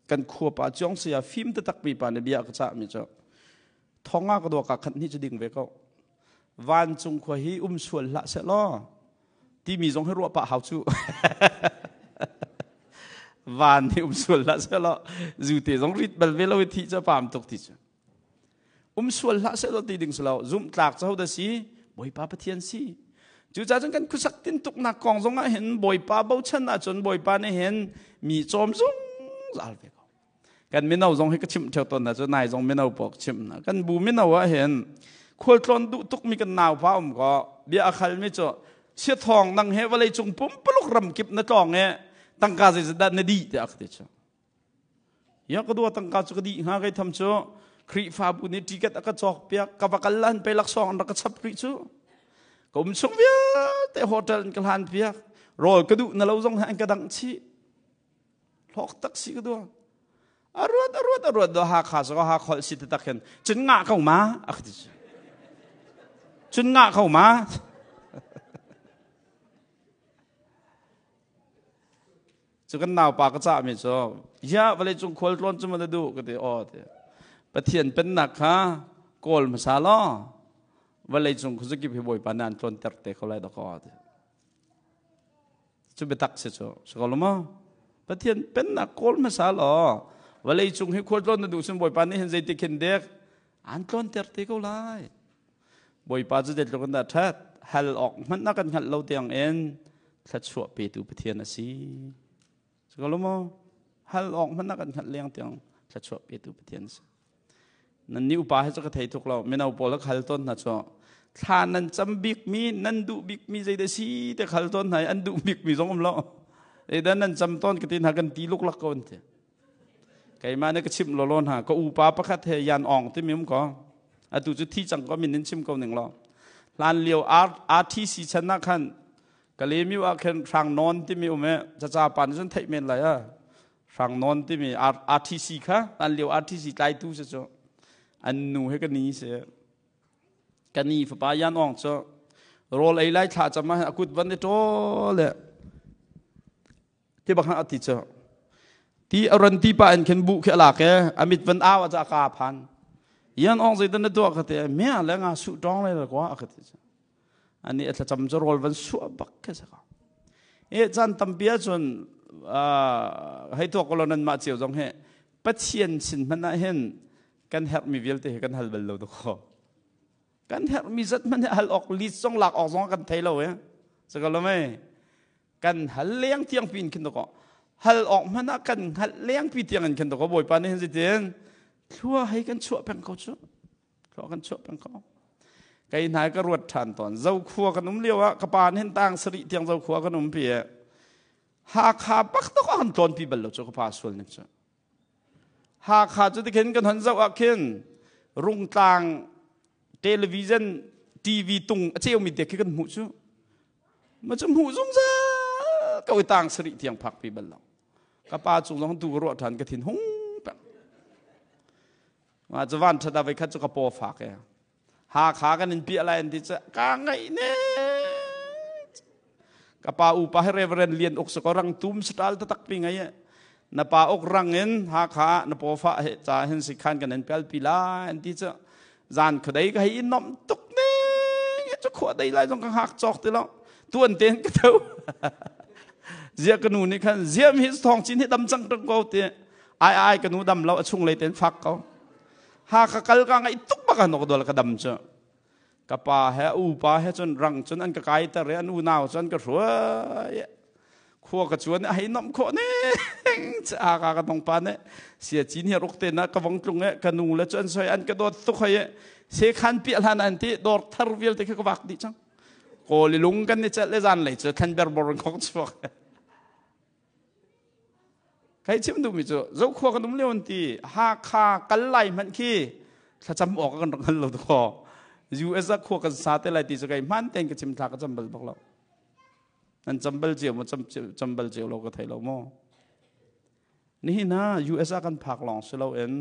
Kan khua pa Chiong Saya fim taktak mi pa nih bia ka cah mi cu thong ah ka dua ka khat ni cu ding ve ko. Vancung khua hi um sual hlah seh law timi zong hi ruah pah hau cu. Van hi um sual hlah seh law zu te zong rit bal ve lo i thi cu pam tuk ti cu. Um sual hlah seh law ti ding si lo zumh tlak cu hodah si Bawipa Pathian si cucaah cun kan khuasak tintuknak kong zong ah hin Bawipa bochan ahcun Bawipa nih hin mi cawm zungzal ve ko kan mino zong hi ka chimh theo tawn hna cu nai zong mino pawl ka chimh hna kan bu mino ah hin khualtlawn duh tukmi kan naupa um ko bia a khalmi cu siathawng nang he vawlei cung pumpuluk ram kip na tlawng e tangka zeizat dah na dih tiah ka ti cu Ya ka dua tangka cu ka dih hnga kei tham cu Khrihfabu nih ticket a ka cawk piak ka va kal lan pe laksawng an rak ka chap rih cu ka um chung vialte hotel in ka hlan piak rawl ka duh na lo zong an ka dangh chih hlawk tak si ka dua a ruat a ruat a ruat do ha kha so ha khol si tak hin cun ngah ko ma a ka ti cun ngah ko ma Cu kan naupa ka cahmi cu ya vawlei cung khual tlawn cu na duh ka ti aw ti. Pathian pennak kha kawl hmasa law vawlei cung khuazakip hi Bawipa nih an tlawnter te ko lai dakaw ti. Cu biatak si cu si ko lo maw? Pathian pennak kawl hmasa law vawlei cung hi khual tlawn na duh cun Bawipa nih hin zeitik hin dek an tlawnter te ko lai. Bawipa cu zeitluk in dah ṭhat hal awk hmanh na kan hngalh lo tiang in thluachuah petu Pathian a si. Si ko lo maw? Hal awk hmanh na kan hngalh leng tiang thluachuah petu Pathian a si. Nan ni upa he cu ka thei tuk lo. Mino pawl ka hal tawn hna cu thla nan cam bikmi nan duh bikmi zeidah si te hal tawn hna i an duh bikmi zong um lo. Zeidah nan cam tawn ka ti hna kan ti luklak ko an ti. Keimah nih ka chimh lawlaw hna. Ka upa pakhat he Yan Awng timi um ko. Atu cu thi cang ko min in chim ko ning law. Hlan lio RTC chan ah khan Kalemiu ah khan Hrang Nawn timi um e caca pa nih cun theih men lai a. Hrang Nawn timi RTC kha hlan lio RTC tlaitu si cu. An nu he ka ni si. Ka ni fapa Yan Awng cu rawl ei lai thla cam ah a kut van i ṭawl le ti bak a ti cu ti a ron ti pa in khin bu khi a lak e a mit van au a ca ka phan yan ong zeidan na tuah ka te mia le nga su tong le kwa a ka ti cu ani a thlacam cu rawl van suah bak ke sa ka e chan tampi ahcun hei tuak ko nan mah cio zong he Pathian sin hmanh ah hin kan herhmi vialte hi kan hal bal lo dakaw kan herhmi zat hmanh hi hal awk lit zong lak awk zong kan thei lo e saka lo mei kan hal leng tiang pin khin dakaw hal awk hmanh ah kan hngalh leng pi tiang in khin dakaw bawipa nih hin zeitin thlua hei kan chuah peng ko cu thlua kan chuah peng ko kei hna ka ruat ṭhan tawn zokhua kan um lio ah ka pa nih hin tang sarih tiang zokhua kan um pi e Hakha bak tok ah kan tlawn pi bal lo cu ka pa sual ning cu Hakha cu tikhin kan hon zoh ah khin Rungtlang television TV tung a ceumi te khi kan hmuh cu ma cu hmuh zungzal ko i tang sarih tiang phak pi bal lo ka pa cung zong tu ka ruah ṭhan ka thin hung peng ma cu van ṭhat ah voikhat cu ka paw fak e Hakha kan in piah lai an ti cu ka ngaih ne ka pa upa he Reverend Lian Uk sako rang tum satal tatak pi ngai e na pa uk rang in Hakha na paw fa he cha hin sikhan kan in pel pi lai an ti cu zan khuadei ka hei i nomh tuk ning cu khua dei lai zong ka hngak cawk ti lo tuan tein ka tho zia ka nu nih khan ziam hi thong cin hi dam cang tuk ko ti ai ai ka nu dam lo a chung lei ten fak ko ha ka kal ka ngai tuk bak an ok dol ka dam cu ka pa he u pa he cun rang cun an ka kai ter i an unau cun ka hruai khua ka chuan hei nom khawh ne a ka ka nong pa ne sia cin hi ruk te na ka vong tlung e ka nu le chu an soi an ka dawt tuk hoi e se khan pi hlan an ti dor thar vialte kha ka vak di chang kawli lung kan ni cel le zan lei chu thlan ber bor khok chuak kai chim duh mi cu zokhua kan um lio an ti Hakha kal lai hmanh khi thlacam awk kan rak hngal lo to US ah khua kan sa te lai ti cu kai hman tein ka chim thla ka cam bal bak lo Nan cam bal cio maw cam bal cio lo ka thei lo maw? Nihin ah US ah kan phak lawng si loin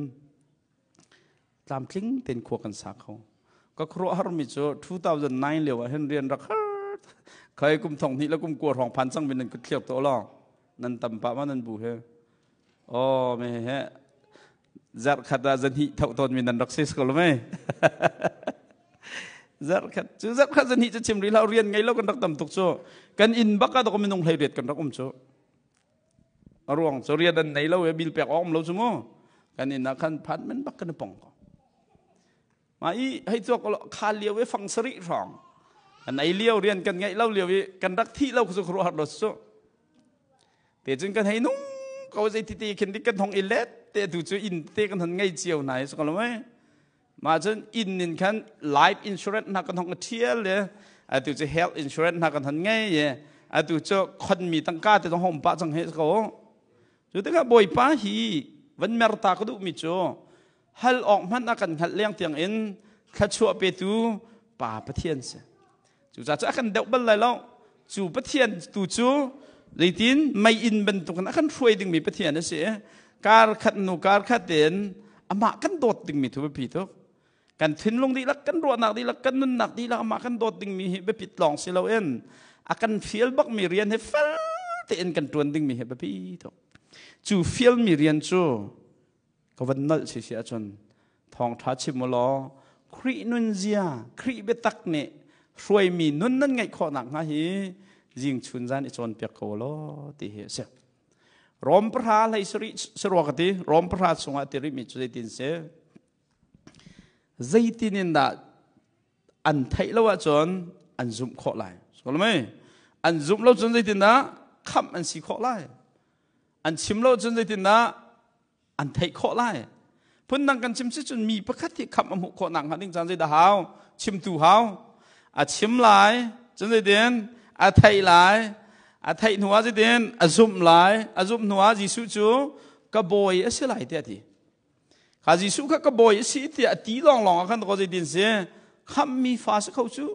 tlamtling tein khua kan sa kho. Ka khuaruahhar mi cu 2009 lio ah hin rian rak har khai kum thong hnih le kum kua hrawng phan cang mi nan kut thliak to lo nan tam pah ma nan bu he oh me he zarh khat ah zan hnih tho tawn mi nan rak si ko lo mei zarh khat cu zarh khat zan hnih cu chim rih hlah rian ngei lo kan rak tam tuk cu kan inn bak ah minung hlei riat kan rak um cu a ruang cu rian an nei lo e bil pek awk um lo cu mu kan inn ah khan phan men bak kan i pong ko ma i hei chuak kha lio i fang sarih hrawng an ei lio rian kan ngeih lo lio i kan rak thih lo cu khuaruahhar lo cu Te cun kan hei nung ko zei ti ti khin kan hong i let te tu cu inn te kan hon ngei cio hna i so lo mei ma cun inn in khan life insurance hna kan hong thial le atu cu health insurance hna kan hon ngei ye atu cu khon mi tangka te zong hom pa cang he ko cu tikah bawipa hi van mer ta ka duh mi cu hal awk hmanh a kan hngalh leng tiang in thluachuah petu pa Pathian si Cucaah cu a kan deuh bal lai lo. Cu Pathian tu cu zeitin mei-inn bantukin a kan hruai dingmi Pathian a si i kar khat hnu kar khat in amah kan dawt dingmi thu biapi tuk. Kan thinlung dihlak, kan ruahnak dihlak, kan nunnak dihlak amah kan dawt dingmi hi biapit lawng si loin a kan fial bakmi rian hi fel tein kan ṭuan dingmi hi biapi tuk. Cu fialmi rian cu ka van nolh si si ahcun thawngṭha chim u law Khrih nunzia, Khrih biatak nih hruaimi nun nan ngeih khawh nakhnga hi zing chun zan i cawnpiak ko law ti hi a si. Rom pahra hlei sarih sarua ka ti Rom pahra chungah ti rihmi cu zeitin si? Zeitin in dah an theih lo ahcun an zumh khawh lai. Mei an zumh lo cun zeitindah khamh an si khawh lai. An chim lo cun zeitindah an theih khawh lai. Phundang kan chim si cun mi pakhat hi khamh a hmuh khawh nak hnga ding caan zeidah hau? Chimtu hau. A chim lai, cun zeitin a theih lai, a theih hnu ah zeitin a zumh lai, a zumh hnu ah Jesuh cu ka bawi a si lai tiah a ti. Kha Jesuh kha ka bawi a si tiah a ti lawnglawng ah khan ko zeitin si khamhmi fa si kho cu.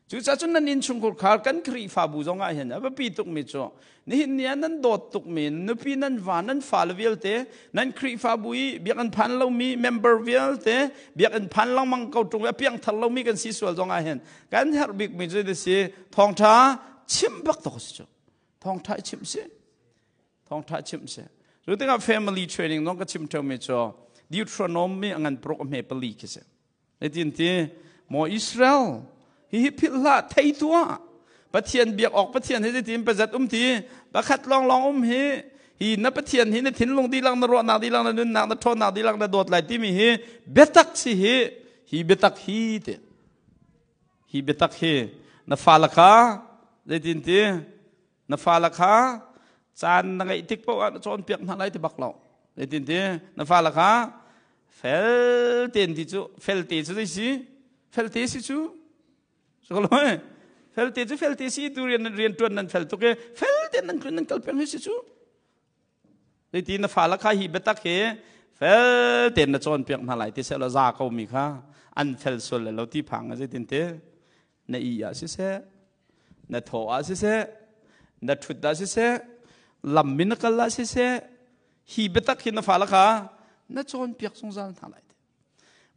Cucaah cun nan innchungkhar khar kan Khrihfabu zong ah hin a biapi tukmi cu nihin ni ah nan dawt tukmi nupi nan va nan fale vialte nan Khrihfabu i biakinn phan lomi member vialte biakinn phan lengmang ko ṭung i a piangthar lomi kan si sual zong ah hin kan herh bikmi cu si thawngṭha chimh bak tuk si cu thawngṭha i chimh si Thawngṭha chimh si. Cu tikah family training zong ka chim ṭheumi cu Deuteronomy a ngan paruk a hme pali khi si. Zeitin ti maw Israel hihi philh hlah thei tuah Pathian biak awk Pathian hi zeitin pazat um ti pakhat lawnglawng um hi hi na Pathian hi na thinlung dihlak na ruahnak dihlak na nunnak na ṭhawnnak dihlak na dawt lai timi hi biatak si hi hi biatak hi ti hi biatak hi na fale kha zeitin ti Na fale kha caan na ngeih tik paoh ah na cawnpiak hna lai ti bak lo. Zeitin ti? Na fale kha fel tein ti cu felte cu zei si? Felte si cu. Sokolo felte cu felte si tu rian rian tuan nan fel tuk i fel tein nan tlun nan kal peng hi si cu. Zeiti na fale kha hi biatak hi fel tein na cawnpiak hna lai ti seh law za ko mi kha an fel sual le lo ti phang zeitin ti na i ah siseh na thaw ah siseh na ṭhut ah siseh lam in na kal ah siseh hi biatak hi na fale kha na cawnpiak zungzal hna lai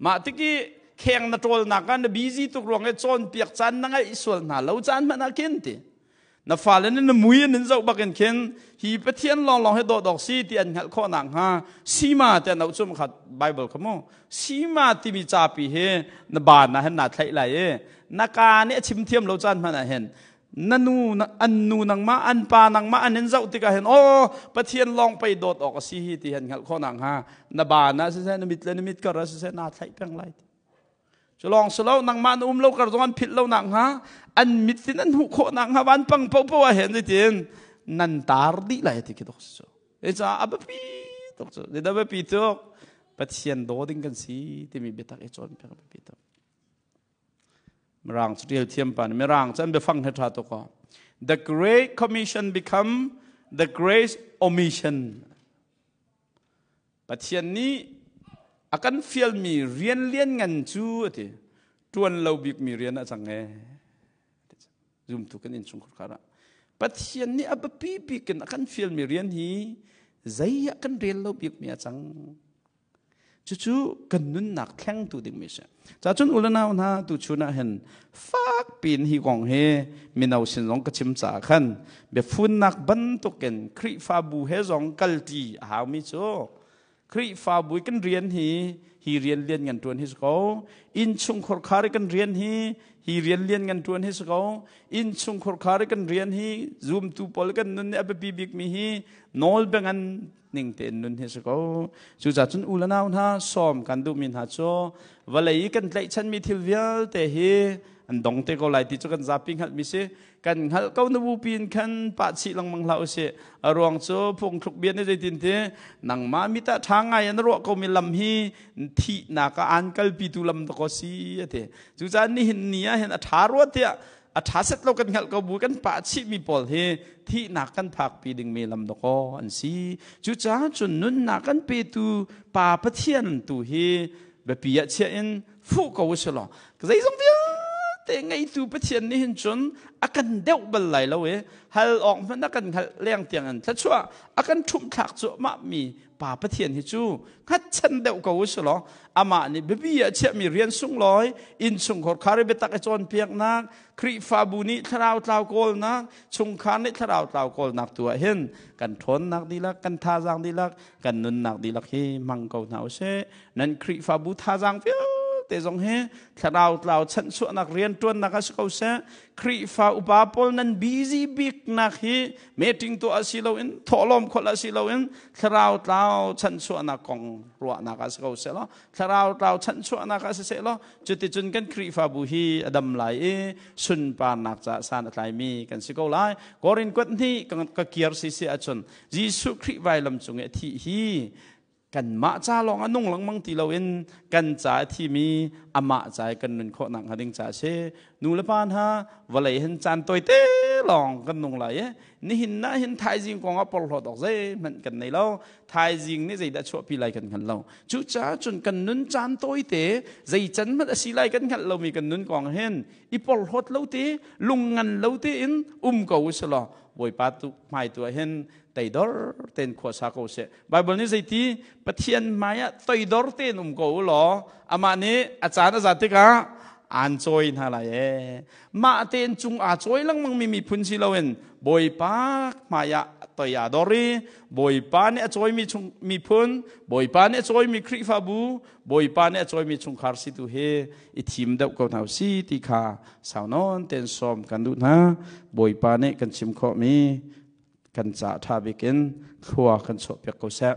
mah tik i kheng na ṭawlnak ah na busy tuk ruang i cawnpiak caan na ngaih sual hna lo caan hmanh ah khin ti na fale nih na mui an in zoh bak in khin hi Pathian lawnglawng hi dawh dawk si ti an hngalh khawh nakhnga sima te an auh cum kha Bible kha mu sima timi capi hi na baan ah hin naa thlaih lai i na ka nih a chim thiam lo caan hmanh ah hin na nu an nu nangmah an pa nangmah an in zoh tikah hin aw Pathian lawng pei dawt awk a si hi ti han hngalh khawh nakhnga na baan ah siseh na mit le na mit kar ah siseh naa thlaih peng lai Cu lawng si lo nangmah na um lo kar zong an philh lo nakhnga an mit in an hmuh khawh nakhnga van pang popo ah hen zeitin nan tar dih lai ti khi tuk si cu. Cucaah a biapi tuk cu. Zeidah biapi tuk? Pathian daw ding kan si timi biatak i cawnpiak a biapi tuk. Mirang cu tial thiam pa nih Mirang cu an biafang he ṭha tuk aw. The Great Commission become the Great Omission. Pathian nih a kan fialmi rian lianngan cu a ti ṭuan lo bikmi rian a cang ee zumtu kan innchungkhar kar ah Pathian nih a biapi bik in a kan fialmi rian hi zei ah kan rel lo bikmi a cang cucu kan nunnak thlengtu dingmi si cacun u le nau hna tu chun ah hin fak piin hi kong hi mino sin zong ka chim caah khan biafunnak bantukin Khrihfabu he zong kalṭi a haumi cu Khrihfabu kan rian hi hi rian lian ngan ṭuan hi si ko innchungkhar khar i kan rian hi hi rian lian ngan ṭuan hi si ko innchungkhar khar i kan rian hi zumtu pawl kan nun nih a biapi bikmi hi nawl bengan ning tein nun hi si ko cucaah cun u le nau hna sawm kan duhmi hna cu vawlei i kan tlaihchanmi thil vialte hi an dong te ko lai ti cu kan zapi hngalhmi si kan hngalh ko na bupi in khan pah chih lengmang hlah usih a ruang cu phungthluk bia nih zeitin ti nangmah mit ah ṭha ngai an ruah komi lam hi thihnak ah aan kalpitu lam dakaw si a ti cucaah nihin ni ah hin a ṭha rua tiah a ṭha set lo kan hngalh ko bu kan pah chihmi pawl hi thihnak kan phakpi dingmi lam dakaw an si cucaah cun nunnak kan petu pa Pathian tu hi biapi ah chiah in fuh ko usih law zeizong vialte Vialte ngeitu Pathian nih hin cun a kan deuh bal lai lo i hal awk hmanh a kan hngalh leng tiang in thluachuah a kan ṭhumhthlak cuahmah mi Pa Pathian hi cu hngatchan deuh ko u si law amah nih biapi ah chiahmi rian sunglawi innchungkhar khar i biatak i cawnpiaknak, Khrihfabu nih thlarau tlau kawlnak, chungkhar nih thlarau tlau kawlnak tu ah hin kan ṭhawnnak dihlak, kan thazaang dihlak, kan nunnak dihlak hi hmang ko hna u sih. Nan Khrihfabu thazaang vialte zong hi thlarau tlau chanhchuahnak rianṭuannak ah si ko seh. Khrihfa upa pawl nan busy biknak hi meeting tuah si loin, thawhlawm kholh si loin thlarau tlau chanhchuahnak kong ruahnak ah si ko seh law, thlarau tlau chanhchuahnak ah si seh law, cuticun kan Khrihfabu hi a dam lai i sunparnak caah san a tlaimi kan si ko lai. Korin kuat hnih ka kiar si si ahcun Jesuh Khrih vailam cung i a thih hi kanmah ca lawng a nung lengmang ti loin kan ca a thimi amah ca i kan nun khawh nak hnga ding ca a si. Nu le pa hna, vawlei hin caan tawite lawng kan nung lai i nihin na hin thaizing kong ah porhlawt awk zeihmanh kan nei lo. Thaizing nih zeidah chuahpi lai kan hngal lo. Cucaah cun kan nun caan tawite, zei can hmanh a si lai kan hngalh lomi kan nun kong hin i porhlawt lo te, lung ngan lo tein um ko u si law Bawipa tu hmai tu ah hin teidor tein khua sa ko seh. Bible nih zeiti? Pathian hmai ah toidor tein um ko u law amah nih a caan a zat tikah aan cawi hna lai ee. Mah tein cung aa cawi lengmang mi miphun si loin Bawipa hmai ah toi aa dor i Bawipa nih a cawimi chung miphun, Bawipa nih a cawimi Khrihfabu, Bawipa nih a cawimi chungkhar si tu hi i thim deuh ko hna si ti kha sau nawn tein sawm kan duh hna. Bawipa nih kan chim khawhmi kan ca ṭha bik in thlua kan chuahpiak ko seh.